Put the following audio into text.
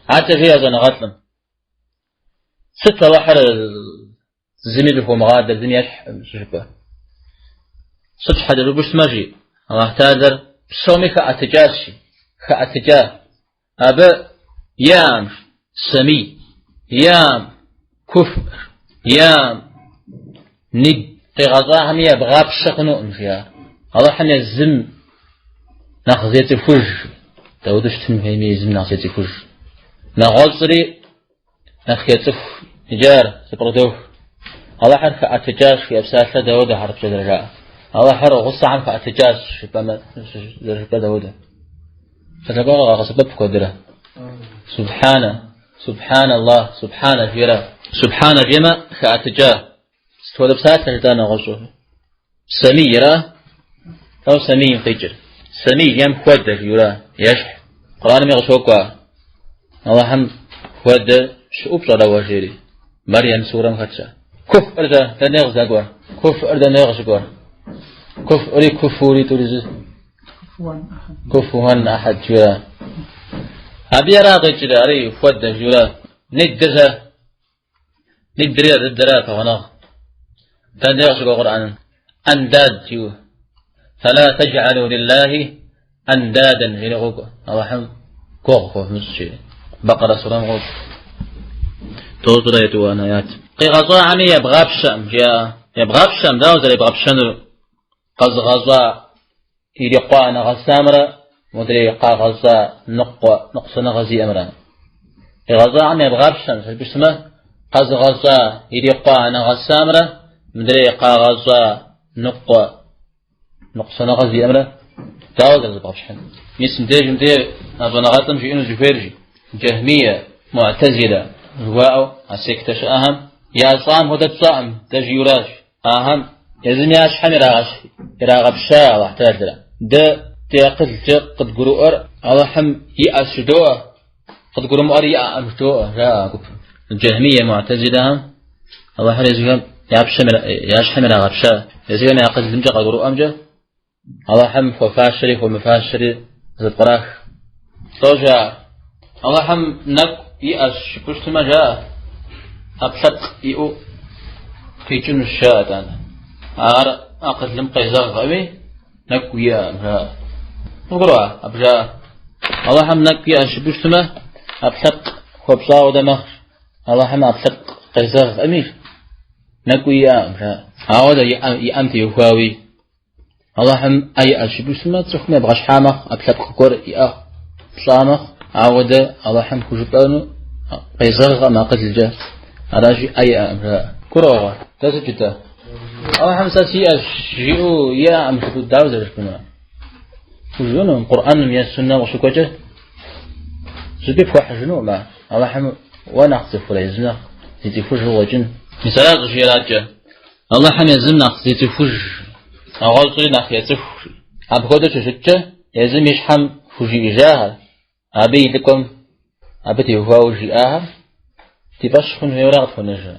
Адэкӏэ жеӏэ щӏэныгъэлӏым. Сыт Алыхьыр зыми зыхуомыгъадэр, зыми ещхькъым щыжыпӏэ? Сыт щхьэкӏэ жыпӏэу щытмэ, жи, Алыхь Тэхьэлэр псоми хэӏэтыкӏащ, хэӏэтыкӏа. Абы иӏэм сэмий, иӏэм куфӏ, иӏэм нид къигъэщӏахэми ебгъапщэ хъунукъым, жиӏа. Алыхьым езым нэхъ зецӏыхуж, дауэдэу щытын хуейми езым нэхъ зецӏыхуж. Нэгъуэщӏри нэхъ ецӏыху, иджы ар зэпкърыдох. Алыхьыр хэӏэтыкӏащ, жиӏэ псалъэ дауэдэ хьэрыпкӏэ зэрыжаӏэ. Алыхьыр гъусэхэм хэӏэтыкӏащ, жыпӏэмэ, зэрыжыпӏэ дауэдэ. Псалъэ гуэр къагъэсэбэп куэдрэ. Субхьанэ, субхьанэ Аллах, субхьанэ жиӏэрэ. Субхьанэ жиӏэмэ, хэӏэтыкӏа. Сыт хуэдэ псалъэ жытӏа нэгъуэщӏу? Сэмийра? Тӏэу сэмийм къикӏыр. Сэмий жиӏэм хуэдэ жиӏэурэ ещхь. Къурӏэнми къыщокӏуэ. Алыхьым хуэдэ щыӏэу пщӏэрэ уэ жери. Мэрьем сурэм хэтщ. Куфӏыр дэ, дэнэ къыздэкӏуэр? Куфӏыр дэнэ къыщыкӏуэр? Куфӏри куфури тӏури зы. Куфуэн ахьэд жиӏэрэ. Абы ара къикӏрэ, ари хуэдэ жиӏэурэ. Ниддыр Нидри ар дыдэрэ пэгъунэгъу. Дэнэ къыщыкӏуэ Къурӏэным? Андад жиӏэу. Фэла тэджалу лиллахи андадан жери къокӏуэ. Алыхьым гуэгъу хуэвмыщӏ жери. Бэкъэрэ сурэм къокӏуэ. Тӏощӏрэ етӏуанэ аят. Къигъэщӏахэми ебгъапщэӏым, жиӏа. Ебгъапщэӏым, дауэ зэребгъэпщэнур? Къэзыгъэщӏа ирикъуа нэгъэсамрэ модрей къагъэщӏа ныкъуэ ныкъусаныгъэ зиӏэмрэ. Къигъэщӏахэм ебгъапщэм, жыпӏэу щытмэ, къэзыгъэщӏа ирикъуа нэгъэсамрэ мыдрей къагъэщӏа ныкъуэ ныкъусаныгъэ зиӏэмрэ дауэ зэрызэбгъэпщхьын? Мис мыбдежым де а щӏэныгъэлӏым жиӏэну зыхуейр жи. Джэхмие, Муӏтэзилэ жыхуаӏэу а сектэ щыӏэхэм ящӏам хуэдэ тщӏэкъым, дэ жиӏэуращ. Ахэм езым я щхьэм ирагъэпща Алыхь Тэхьэлэр. Дэ ди акъылкӏэ къыдгурыӏуэр Алыхьым иӏэщ жыдоӏэ, къыдгурымыӏуэр иӏэкъым жыдоӏэ, жаӏэ а гупым. Джэхмие Муӏтэзилэхэм Алыхьыр езыхэм я пщэм я щхьэм ирагъэпща, езыхэм я акъылымкӏэ къагурыӏуэмкӏэ Алыхьым хуэфащэри хуэмыфащэри зэпкърах. Лӏо жаӏэ. Алыхьым нэкӏу иӏэщ жыпӏэу щытмэ, жаӏэ. ӏэпкълъэпкъ иӏэу къикӏынущ, жаӏэ итӏанэ. Ар акъылым къезэгъкъыми, нэкӏу иӏэкъым, жаӏэ. Къывгурыӏуа абы жаӏэ? Алыхьым нэкӏу иӏэщ жыпӏэу щытмэ, ӏэпкълъэпкъ хуэпщӏауэ дэ мэхъу. Алыхьым ӏэпкълъэпкъ къезэгъкъыми, нэкӏуи иӏэкъым, жаӏэ. Ауэ дэ иӏэм теухуауи Алыхьым ӏэ иӏэщ жыпӏэу щытмэ, цӏыхум ебгъэщхьа мэхъу, ӏэпкълъэпкъ гуэр иӏэ пщӏа мэхъу. Ауэ дэ Алыхьым хужыпӏэну къезэгъкъым акъылкӏэ. Аращи, ӏэ иӏэкъым, жаӏэ. Гурыӏуэгъуэ? Дэ сыт жытӏэ? Алыхьым сэ сиӏэщ жиӏэу иӏэкъым жыпӏэу дауэ зэрыжыпӏэнур? Хужыӏэнукъым, Къурӏэным е суннэм къыщыкӏуэкӏэ зыщӏыпӏи пхуэхьыжынукъым ар. Алыхьым уэ нэхъ цӏыхурэ езым нэхъ зицӏыхужу къыщӏэкӏын. Мис аращ щӏыжиӏаракӏэ. Алыхьым езым нэхъ зецӏыхуж, нэгъуэщӏри нэхъ ецӏыху. Апхуэдэу щыщыткӏэ, езым и щхьэм хужиӏэжахэр, абы и лӏыкӏуэм абы теухуауэ жиӏахэр ди фӏэщ хъун хуейуэра къытхуэнэжыр.